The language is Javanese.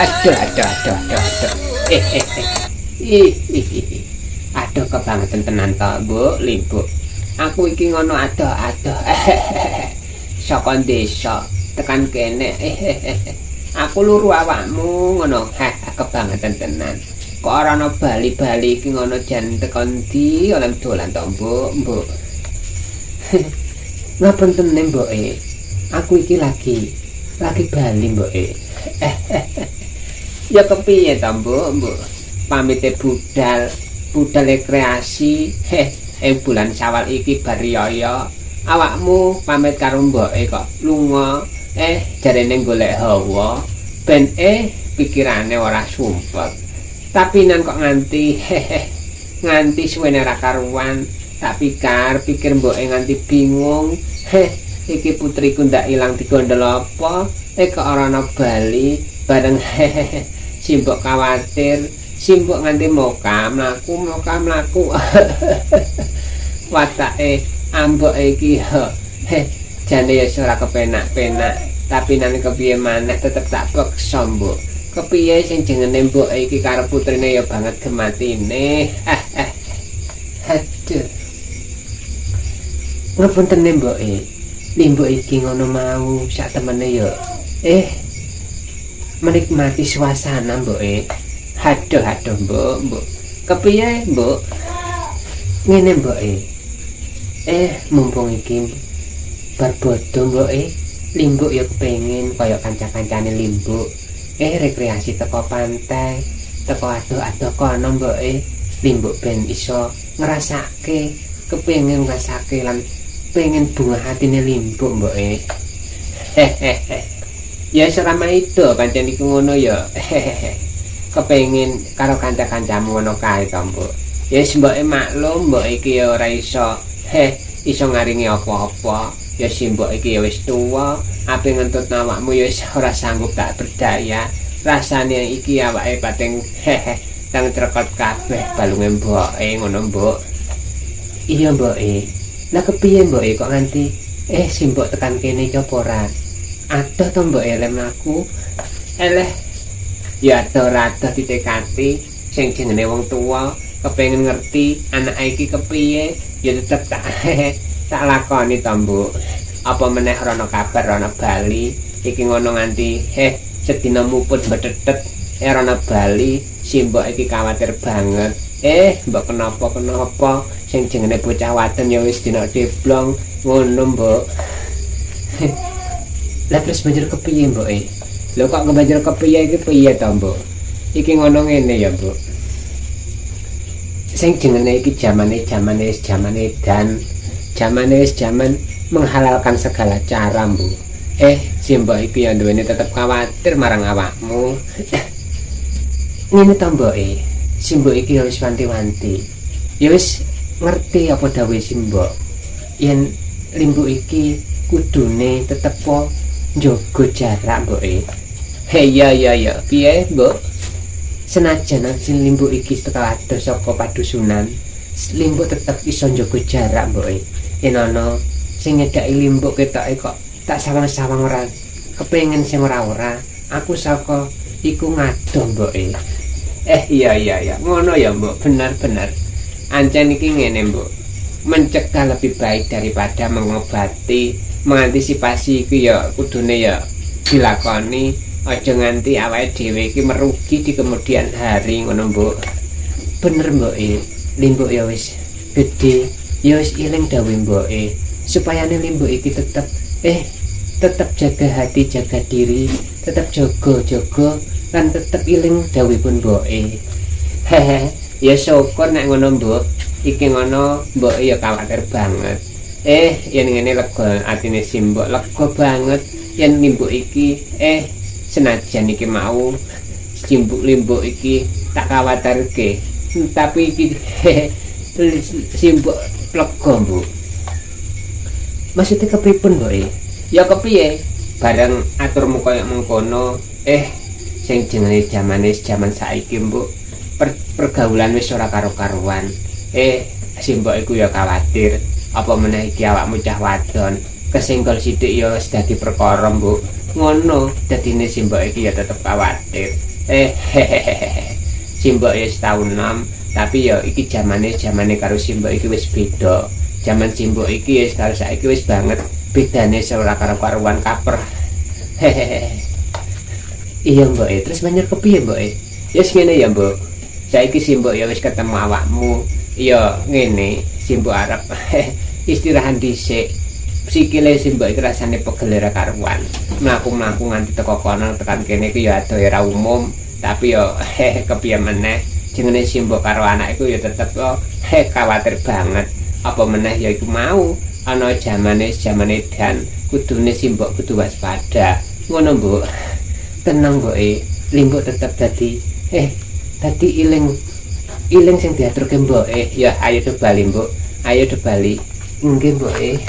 Aduh, aduh, aduh, aduh, aduh. Eh, eh, eh. Ih, ih, ih. Aduh, kebangetan tenan to, Mbok, Limbuk. Aku iki ngono adoh-adoh. Saka desa tekan kene. Aku luru awakmu ngono. Heh, kebangetan tenan. Kok ora ana bali-bali iki ngono jan tekan ndi oleh dolan to, Mbok, Mbok. Ngapunten Mboke. Aku iki lagi bali, Mboke. Ya kepiye to, Mbok, Mbok? Pamite budal, budal rekreasi. Heh, ing bulan Syawal iki bar riyaya. Awakmu pamit karo mboke kok lunga. Eh, jarene golek hawa. Ben pikirane ora sumpek. Tapi nan kok nganti hehe, nganti suwene ora karuan. Tak pikir, pikir mboke nganti bingung. Heh, iki putriku ndak ilang digondol apa? Eh, kok ora ana bali bareng hehehe. Simbok khawatir, simbok nganti moka mlaku, moka mlaku. Watake ambok iki heh, jane ya ora kepenak-penak, tapi nang kepiye maneh tetep tak peksa, Mbok. Kepiye sing jengene mbok iki karo putrine ya banget gematine. Eh, eh. Aduh. Ngapunten mboke. Limbuk iki ngono mau sak temene ya. Eh, menikmati suasana, mboke. Aduh, aduh, Mbok, Mbok. Kepiye, Mbok? Ngene, mboke. Eh, mumpung iki bar bodho, mboke, Limbuk ya kepengin kaya kanca-kancane Limbuk. Eh, rekreasi teko pantai, teko adoh-adoh kono, mboke. Limbuk ben iso ngrasake, kepengin ngrasake lan pengen bunga hatine Limbuk, mboke. Hehehe. Ya wis ora maido pancen iku ngono ya. Hehehe. Kepengin karo kanca-kancamu ngono kae to, Mbok. Ya wis mboke maklum, mbok iki ya ora iso heh iso ngaringi apa-apa. Ya simbok iki ya wis tuwa, ape ngentut awakmu ya wis ora sanggup tak berdaya. Rasane iki awake pating hehe tang crekot kabeh balunge mboke ngono, Mbok. Iya, mboke. Lah kepiye mboke kok nganti eh simbok tekan kene iki apa ora? Adoh to mboke lem aku. Eleh. Ya adoh ora adoh ditekati sing jenenge wong tuwa kepengin ngerti anake iki kepiye ya tetep tak tak lakoni to, Mbok. Apa meneh ora ana kabar ora ana bali iki ngono nganti heh sedina muput betetet ora ana bali, simbok iki kawatir banget. Eh, mbok kenapa-kenapa sing jenenge bocah wadon ya wis dina deblong ngono, Mbok. Lah terus banjur kepiye, mboke? Lho kok banjur kepiye iki piye to, Mbok? Iki ngono ngene ya, Mbok. Sing jenenge iki jamane jamane wis jamane dan jamane wis jaman menghalalkan segala cara, Mbok. Eh, simbok iki ya duweni tetep khawatir marang awakmu. Ngene to, mboke. Simbok iki ya wis wanti-wanti. Ya wis ngerti apa dawuhe simbok. Yen Limbuk iki kudune tetep po njaga jarak, mboke. He iya iya iya, piye, Mbok? Senajan sing Limbuk iki teka adoh saka padusunan, Limbuk tetep iso njaga jarak, mboke. Yen ana sing nyedhaki Limbuk ketoke kok tak sawang-sawang ora kepengin sing ora-ora, aku saka iku ngadoh, mboke. Eh, iya iya iya, ngono ya, Mbok, bener-bener. Ancen iki ngene, Mbok. Mencegah lebih baik daripada mengobati, mengantisipasi iku ya kudune ya dilakoni, aja nganti awake dhewe iki merugi di kemudian hari ngono, Mbok. Bener, mboke. Limbuk ya wis gedhe, ya wis eling dawuhe mboke. Supayane Limbuk iki tetep tetep jaga hati, jaga diri, tetep jaga-jaga lan tetep eling dawuhipun mboke. Hehe, ya syukur nek ngono, Mbok. Iki ngono mboke ya kawatir banget. Eh, yen ngene lega atine simbok, lega banget yen Limbuk iki senajan iki mau simbok Limbuk iki tak kawatirke. Tapi iki simbok lega, Mbok. Maksudnya kepripun, mboke? Ya kepiye? Bareng aturmu kaya mengkono, eh sing jenenge jamane jaman saiki, Mbok. Pergaulan wis ora karo-karuan. Eh, simbok iku ya khawatir. Apa meneh iki awakmu cah wadon, kesenggol sithik ya wis dadi perkara, Mbok. Ngono dadine simbok iki ya tetep khawatir. Eh, hehehe, simbok ya setahun 6, tapi ya iki jamane jamane karo simbok iki wis beda. Jaman simbok iki wis karo saiki wis banget bedane, ora karo-karuan kaper. Hehehe. Iya, mbok e, terus banyak kepiye, mbok e? Ya ngene ya, mbok. Saiki simbok ya wis ketemu awakmu. Ya ngene, simbok arep istirahat dhisik. Sikile simbok iki rasane pegel ora karuan. Mlaku-mlaku nganti teko kono tekan kene iki ya adoh ora umum, tapi ya kepiye meneh, jenenge simbok karo anak iku ya tetep oh, khawatir banget. Apa meneh ya iku mau ana jamane jamane dan kudune simbok kudu waspada. Ngono, Mbok. Tenang, Mbok e. Limbuk tetep dadi iling iling sing diaturke mboke. Ya ayo do bali, Mbok. Ayo do bali. Nggih, Mbok e.